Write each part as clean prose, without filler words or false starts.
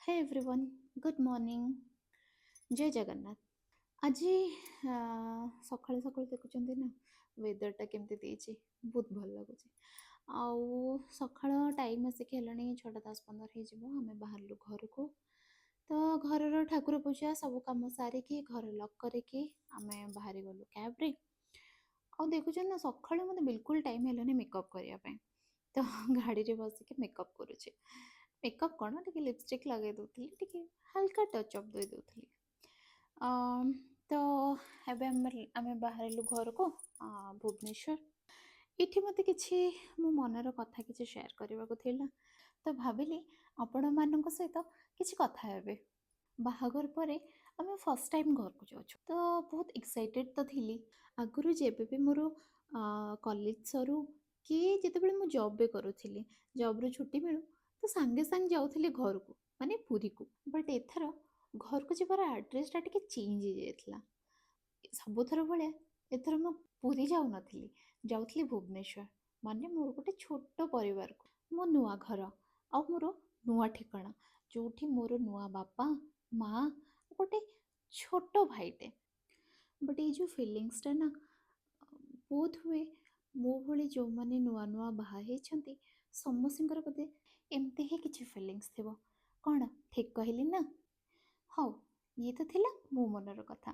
Hey everyone, good morning, ଜୟ ଜଗନ୍ନାଥ। ଆଜି ସକାଳୁ ସକାଳୁ ଦେଖୁଛନ୍ତି ନା ୱେଦରଟା କେମିତି ଦେଇଛି, ବହୁତ ଭଲ ଲାଗୁଛି। ଆଉ ସକାଳ ଟାଇମ୍ ଆସିକି ହେଲାଣି 6ଟା 10-15 ହେଇଯିବ। ଆମେ ବାହାରିଲୁ ଘରକୁ। ତ ଘରର ଠାକୁର ପୂଜା ସବୁ କାମ ସାରିକି, ଘର ଲକ୍ କରିକି ଆମେ ବାହାରି ଗଲୁ କ୍ୟାବ୍ରେ। ଆଉ ଦେଖୁଛନ୍ତି ନା, ସକାଳୁ ମୋତେ ବିଲକୁଲ ଟାଇମ୍ ହେଲାନି ମେକଅପ୍ କରିବା ପାଇଁ। ତ ଗାଡ଼ିରେ ବସିକି ମେକଅପ୍ କରୁଛି। ମେକଅପ୍ କ'ଣ, ଟିକେ ଲିପଷ୍ଟିକ୍ ଲଗାଇ ଦେଉଥିଲି, ଟିକେ ହାଲକା ଟଚ୍ ଅପ୍ ଦେଇ ଦେଉଥିଲି। ତ ଏବେ ଆମେ ବାହାରିଲୁ ଘରକୁ, ଭୁବନେଶ୍ୱର। ଏଇଠି ମୋତେ କିଛି ମୋ ମନର କଥା କିଛି ସେୟାର କରିବାକୁ ଥିଲା, ତ ଭାବିଲି ଆପଣମାନଙ୍କ ସହିତ କିଛି କଥା ହେବି। ବାହାଘର ପରେ ଆମେ ଫାର୍ଷ୍ଟ ଟାଇମ୍ ଘରକୁ ଯାଉଛୁ, ତ ବହୁତ ଏକ୍ସାଇଟେଡ଼ ତ ଥିଲି। ଆଗରୁ ଯେବେ ବି ମୋର କଲେଜ ସରୁ କି ଯେତେବେଳେ ମୁଁ ଜବ୍ ବି କରୁଥିଲି, ଜବ୍ରୁ ଛୁଟି ମିଳୁ ତ ସାଙ୍ଗେ ସାଙ୍ଗେ ଯାଉଥିଲି ଘରକୁ, ମାନେ ପୁରୀକୁ। ବଟ୍ ଏଥର ଘରକୁ ଯିବାର ଆଡ୍ରେସଟା ଟିକେ ଚେଞ୍ଜ ହେଇଯାଇଥିଲା। ସବୁଥର ଭଳିଆ ଏଥର ମୁଁ ପୁରୀ ଯାଉନଥିଲି, ଯାଉଥିଲି ଭୁବନେଶ୍ୱର, ମାନେ ମୋର ଗୋଟେ ଛୋଟ ପରିବାରକୁ, ମୋ ନୂଆ ଘର ଆଉ ମୋର ନୂଆ ଠିକଣା, ଯେଉଁଠି ମୋର ନୂଆ ବାପା, ମା, ଗୋଟେ ଛୋଟ ଭାଇଟେ। ବଟ୍ ଏଇ ଯେଉଁ ଫିଲିଙ୍ଗସଟା ନା, ବୋଧ ହୁଏ ମୋ ଭଳି ଯେଉଁମାନେ ନୂଆ ନୂଆ ବାହା ହେଇଛନ୍ତି, ସମସ୍ତଙ୍କର ବୋଧେ ଏମିତି ହିଁ କିଛି ଫିଲିଙ୍ଗସ୍ ଥିବ। କ'ଣ ଠିକ୍ କହିଲି ନା? ହଉ, ଇଏ ତ ଥିଲା ମୋ ମନର କଥା।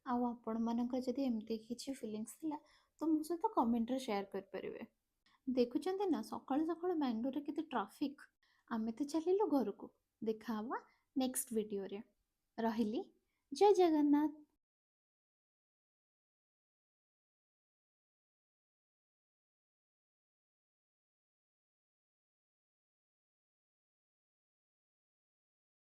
ଆଉ ଆପଣମାନଙ୍କର ଯଦି ଏମିତି କିଛି ଫିଲିଙ୍ଗସ୍ ଥିଲା, ତ ମୋ ସହିତ କମେଣ୍ଟରେ ସେୟାର କରିପାରିବେ। ଦେଖୁଛନ୍ତି ନା ସକାଳୁ ସକାଳୁ ବାଙ୍ଗଲୋରରେ କେତେ ଟ୍ରାଫିକ୍। ଆମେ ତ ଚାଲିଲୁ ଘରକୁ। ଦେଖା ହବା ନେକ୍ସଟ ଭିଡ଼ିଓରେ। ରହିଲି, ଜୟ ଜଗନ୍ନାଥ।